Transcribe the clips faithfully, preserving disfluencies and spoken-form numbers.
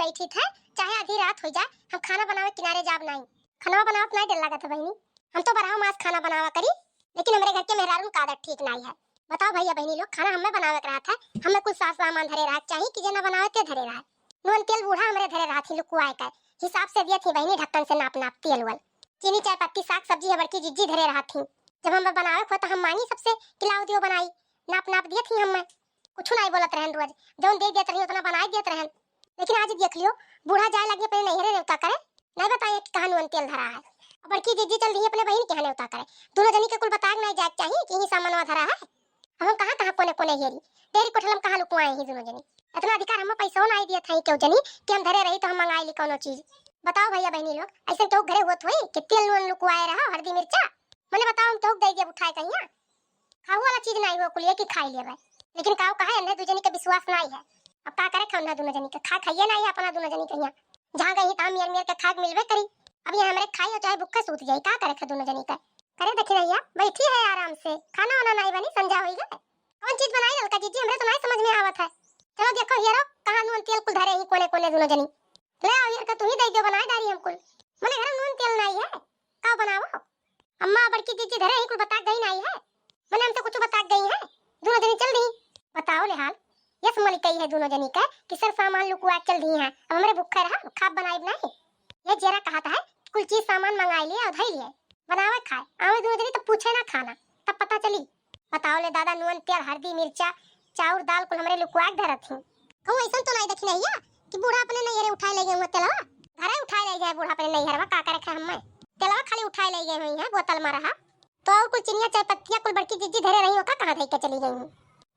बैठी थे, चाहे आधी रात होइ जाए, हम खाना बनावे किनारे जाब नाहीं। खाना बनावत नाहीं डर लागत है बहिनी, हम तो बरहा मास खाना बनावा करी, लेकिन हमरे घर के मेहरारून का आदत ठीक नाहीं है। बताओ भइया बहिनी लोग, खाना हमें बनावे के रहत है, हमें कुल सास सामान धरे रहत चाही कि जे ना बनावे ते धरे रहत। नून तेल बूढ़ा हमरे धरे रहत ही लुकुआए के, हिसाब से दियत ही बहिनी, ढक्कन से नाप नाप तेल उल। चीनी, चाय पत्ती, साग सब्जी है बड़की जिज्जी धरे रहत ही। जब हमें बनावे के हो तो हम मांगी सबसे कि लाओ दियो बनाई, नाप नाप दियत ही हमें। कुछ नाहीं बोलत रहन रोज, जौन दे दियत रही उतना बनाई दियत रहन। लेकिन आज देख लियो, बूढ़ा जाए लगी अपने नैहरे नेवता करे, नाहीं बताए कि कहाँ नून तेल धरा है। अब बड़की जिज्जी चल दिही अपने बहिन के यहाँ नेवता करे। दुनो जनी के कुल बताए के नाहीं जाए के चाही कि यही सामानवा धरा है। अब हम कहाँ कहाँ कोने कोने हेरी, डेरी कोठलम कहाँ लुकुआए ही दुनो जनी। इतना अधिकार हम पैसो नाहीं दियत है केहू जनी कि हम धरे रही तो हम मंगाई ली कौनो चीज। बताओ भइया बहिनी लोग, ऐसे केहू घरे होत होई कि तेल नून लुकुआए रहा, हरदी मिर्चा? मने बताओ, हम केहू दे दियब उठाए कहिया? खाहू वाला चीज नाहीं हो कुलिया कि खाई लेबै। लेकिन काऊ कहे, एन्हे दू जनी के विश्वास नाहीं है। अब का करे, खाऊ ना दुनो जनी के, खा खाइए नाहीं है अपना दुनो जनी के यहाँ। जहाँ गई तहाँ मियर मियर के खाए के मिलबे करी। अब ये हमरे खाई और चाहे भूखे सूत जाई, का करे खा दुनो जनी के? करे देखी भइया, बैठी है आराम से, खाना वाना नाहीं बनी, संझा होई गए। कौन चीज बनाई ललका जिज्जी, हमरे तो नाहीं समझ में आवत है। चलो देखो हियरो, कहाँ नून तेल कुल धरे ही कोने कोने दुनो जनी। ले आओ हियर का, तू ही दे दो, बनाए डारी हम कुल। मने घर नून तेल नाहीं है, का बनावो? अम्मा, बड़की जिज्जी धरे ही कुल बता गई नाहीं है, मने हमसे कुछ बता गई है। दुनो जनी चल दी। बताओ ले हाल, यस मलिकई है दुनो जनी का कि सर सामान लुकुआ चल दी है। अब हमरे भूखे रहा, खाब बनाइब नाहीं। ये जेरा कहत है, कुल चीज सामान मंगाई लिए और धई लिए, बनावे खाए। आवे दुनो जनी तो पूछे ना खाना, तब पता चली। बताओ ले दादा, नून तेल हरदी मिर्चा चाउर दाल कुल हमरे लुकुआ के धरत ही। कहूँ ऐसन तो नाहीं देखी नहीं है कि बूढ़ा अपने नैहरे उठाए ले गए हुए तेलवा। घरे उठाए ले जाए बूढ़ा अपने नैहरवा, का करे खाए हमें? तेलवा खाली उठाए ले गए हुई है, बोतल में रहा। तो और कुल चिनिया चाय पत्तिया कुल बड़की जिज्जी धरे रही, ओका कहाँ धई के चली गई हूँ?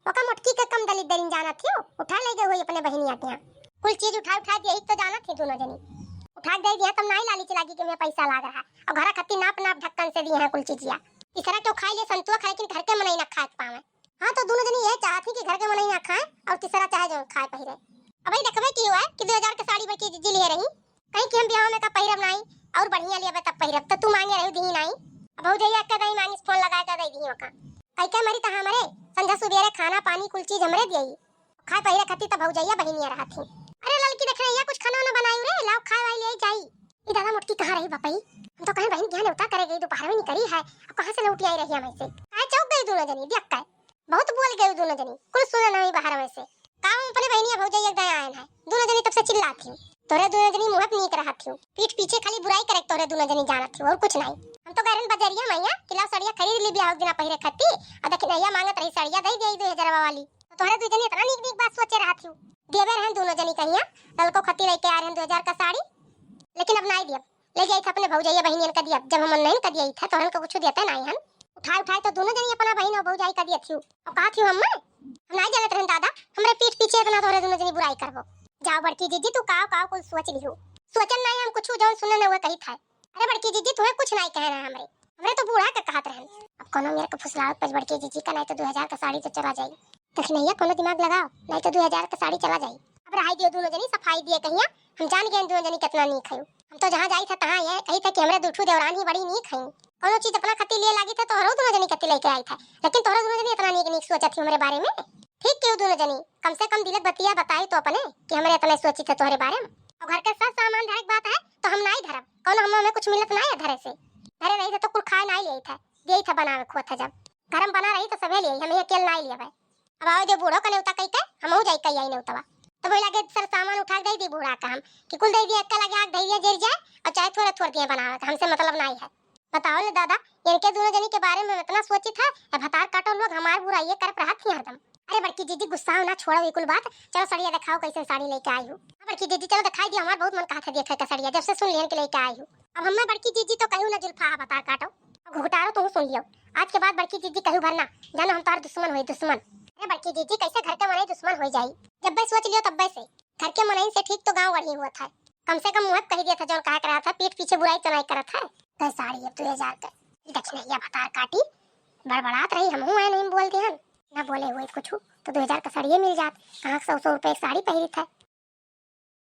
ओका मोटकी के कम दलित दरिन जानत ही, उठाए ले गए हुई अपने बहिनिया के यहाँ। कुल चीज उठा उठा दिए ही तो जानत ही दुनो जनी। उठा के दे दिया तब नाहीं लालच लागी कि मैं पैसा लाग रहा। और घरा खत्ती नाप नाप ढक्कन से दिए हैं कुल चीजिया। तीसरा केहू खाई ले संतुआ खा, लेकिन घर के मनई ना खाए के पावे। हाँ, तो दुनो जनी यह चाहत ही कि घर के मनई ना खाए और तीसरा चाहे जो खाए पहिरे। अब ही देखबे की हुआ कि दो हजार के साड़ी बड़की जिज्जी लिए रही, कहीं कि हम बियाह में का पहिरब नाहीं और बढ़िया लेबे तब पहिरब, तो तू मांगे रही दिही नाहीं। अब भौजैया के दाई मांगिस, फोन लगा के दे दिही ओका। कई के मरी त हमरे संझा सुबेरे खाना पानी कुल चीज हमरे दियई। खाए पहिरे खातिर त भौजैया बहिनिया रहत ही। अरे ललकी देख रही है, कुछ खाना वाना बनाई रे, लाओ खाए वाई ले जाई। ई दादा मोटकी कहाँ रही बपई? हम तो कहें बहिन के यहाँ नेवता करे गई, दोपहर में निकली है, अब कहाँ से लौटी आई रही हम ऐसे? काहे चौक गई दुनो जनी, देख के। बहुत बोल गई दुनो जनी, कुल सुने नहीं बाहर में से। का हम अपने बहिनिया भौजैया के दया आयन है, दुनो जनी तब से चिल्लात ही। तोरे दुनो जनी मुँह पे नीक रहत ही, पीठ पीछे खाली बुराई करे तोरे दुनो जनी जानत ही, और कुछ नहीं। हम तो गए रहन बजरिया मैया कि लाओ सड़िया खरीद ली बियाह के दिना पहिरे खत्ती, और देखी नैया मांगत रही सड़िया दे दिया दो हजार वाली। तो तोहरे दू जनी इतना नीक नीक बात सोचे रहत ही। देवे रहन दुनो जनी कहिया, ललको खत्ती लेके आ रहन दो हजार का साड़ी, लेकिन अब नाई दियब। ले जाई था अपने भौजैया बहिनियन का दियब, जब हम नहीं का दिया था तोहरन का कुछ देते नाई हन। उठाए उठाए तो दुनो जनी अपना बहिन और भौजाई का दियत ही। अब कहा थी हम, हम नाई जानत रहन दादा, हमरे पीठ पीछे इतना तोहरे दुनो जनी बुराई करबो। जाओ बड़की जिज्जी, तू काव काव कुल सोच लिहू। सोचन नाई हम कुछ, जौन सुनन है वह कही था। अरे बड़की जिज्जी, तुम्हें कुछ नाई कहना है हमरे, हमरे तो बूढ़ा के कहत रहन। अब कोनो मेरे के फुसलावत पज बड़की जिज्जी का, नाई तो दो हजार का साड़ी तो चला जाई। दखिनैया, कोनो दिमाग लगाओ, नाई तो दो हजार का साड़ी चला जाई। अब रहाई दियो दुनो जनी, सफाई दिए कहिया, हम जान गए दुनो जनी कितना नीक है। हम तो जहाँ जाई था तहाँ ये कही था कि हमरे दुठू देवरान ही बड़ी नीक है। कोनो चीज अपना खत्ती लिए लागी था, तोहरो दुनो जनी खत्ती लेके आई था, लेकिन तोहरो दुनो जनी इतना नीक नीक सोचत ही हमरे बारे में। ठीक केहू दुनो जनी, कम से कम दिलक बतिया बताई तो अपने कि हमरे इतना सोची थे तोहरे बारे में। और घर के सब सामान धरे के बात है तो हम नाई धरब, कोनो हम हमें कुछ मिलत नाई है धरे से। धरे रही थे तो कुल खाए नाई ले था, दिए था बनावे खोत था जब। घर में बना रही तो सभे लिए, हम ये अकेल नाई लिए भाई। अब आओ जो बूढ़ो का नेवता कही के, हमहू जाई कई आई नेवतवा। तो वही लागे सर सामान उठा के दे दी बूढ़ा का हम, कि कुल दे दिया, एक लगे आग धैर्य जर जाए और चाहे थोड़ा थोड़ दिए बनावे, हमसे मतलब नाई है। बताओ ले दादा, इनके दुनो जनी के बारे में इतना सोची था, अब भतार काटो लोग हमार बुराई ये करत रहत ही हरदम। अरे बड़की जिज्जी गुस्सा ना छोड़ो ये कुल बात, चलो सड़िया दिखाओ कैसे साड़ी लेके आई हूँ। हाँ बड़की जिज्जी चलो दिखाई दियो, हमार बहुत मन कहा था देखे का सड़िया, जब से सुन लिहन के लेके आई हूँ। अब हमें बड़की जिज्जी तो कहूँ ना जुल्फा है भतार काटो, अब घुघटारो तुम सुन लियो। आज के बाद बड़की जिज्जी कहूँ भर ना जानो हम तार दुश्मन हुई दुश्मन। अरे बड़की जिज्जी कैसे घर के मनई दुश्मन हो जाई, जब बे सोच लियो तब बे से। घर के मनई से ठीक तो गाँव गढ़ी हुआ था, कम से कम मुँह कही दिया था जौन कहा करा था, पीठ पीछे बुराई तो नहीं करत है। कह साड़ी अब दो हजार के दक्षिणैया भतार काटी, बड़बड़ात रही, हमहू आए नहीं बोल दिहन, ना बोले हुए कुछ तो दो हजार का साड़िए मिल जात, कहाँ सौ सौ रुपये की साड़ी पहिरी था।